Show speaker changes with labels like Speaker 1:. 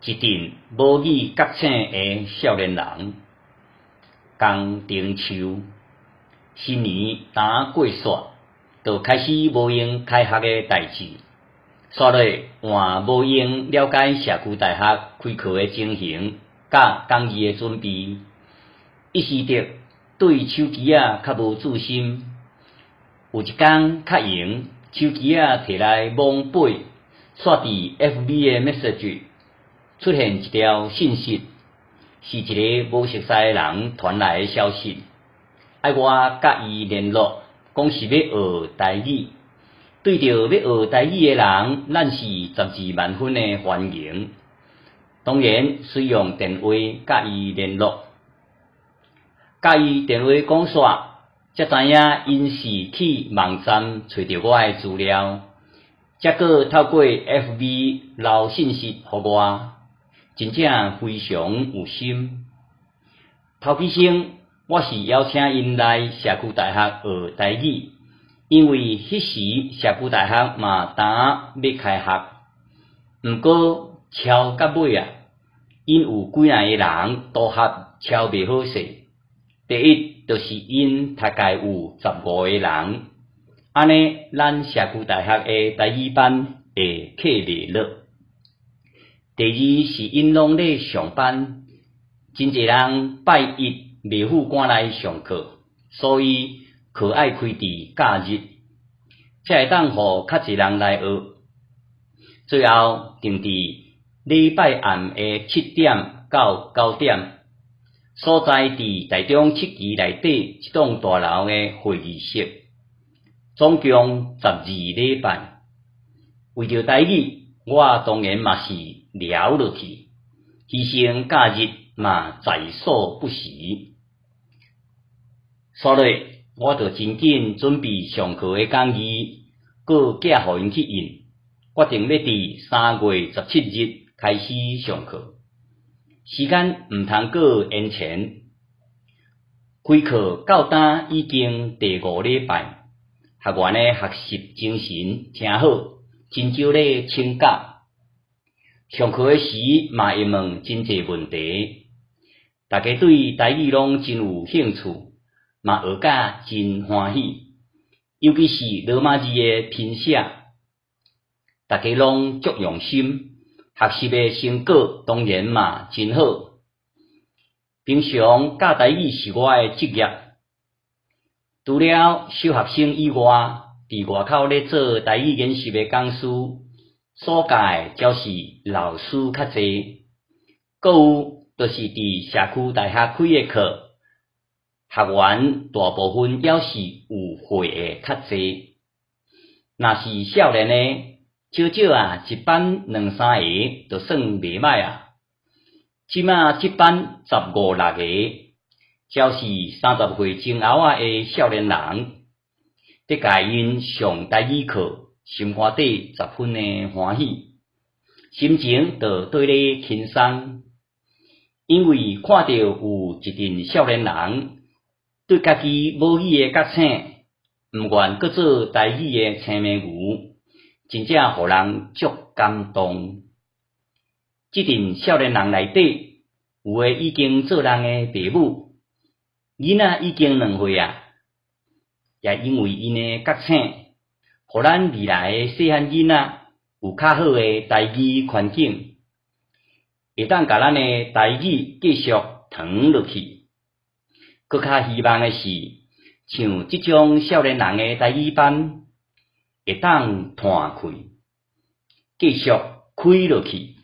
Speaker 1: 一陣母語覺醒的少年人，江定秋，新年剛過煞，就開始無閒開學的代誌。煞落換無閒了解社區大學開課的情形，佮講義的準備，一時得對手機仔較無注心。有一工較閒，手機仔提來摸背，煞佇 FB 的 message 出現一條信息，是一个無熟似的人傳來的消息，愛我佮伊聯絡，講是欲學台語。對著欲學台語的人，咱是十二萬分的歡迎。當然，隨用電話佮伊聯絡，佮伊電話講煞，才知影𪜶是去網站揣著我的資料，才閣透過 FB 留信息予我，真正非常有心。頭起先，我是邀請𪜶來社區大學學台語，因為彼時社區大學嘛剛欲開學。毋過敲到尾啊，𪜶有幾若个人都合敲袂好勢。第一，就是𪜶讀屆有15個人，按呢咱社區大學的台語班會客袂落。第二是𪜶攏咧上班，真濟人拜一袂赴趕來上課，所以課愛開佇假日，才會當予較濟人來學。最後定佇禮拜暗的7點到9點，所在佇台中七期內底一棟大樓的會議室，總共12禮拜。為著台語，我當然嘛是聊落去，犧牲假日嘛在所不惜。煞落，我就真緊準備上課的講義，閣寄予𪜶去印，決定欲佇3月17日開始上課。時間毋通閣延前。開課到今已經第五禮拜，學員的學習精神誠好，真少咧請假。上課的時嘛會問真濟問題，大家對台語攏真有興趣，嘛學甲真歡喜。尤其是羅馬字的拼寫，大家攏足用心，學習的成果當然嘛真好。平常教台語是我的職業，除了小學生以外，佇外口咧做台語研習的講師，所教的才是老師較濟。閣有就是佇社區大學開的課，學員大部分猶是有歲的較濟。若是少年的，少少啊，一班兩三个就算袂䆀啊。這馬這班十五六个，才是30歲前後仔的少年人，咧共𪜶上台語課，心肝底十分的歡喜，心情就綴咧輕鬆。因為看著有一陣少年人對家己母語的覺醒，毋願閣做台語的青牯牛，真正予人足感動。這陣少年人內底，有的已經做人的爸母，囡仔已經2歲啊，也因為𪜶的覺醒，予咱未來的細漢囡仔有較好的台語環境，會當共咱的台語繼續傳落去。閣較希望的是，像這種少年人的台語班，會當傳開，繼續開落去。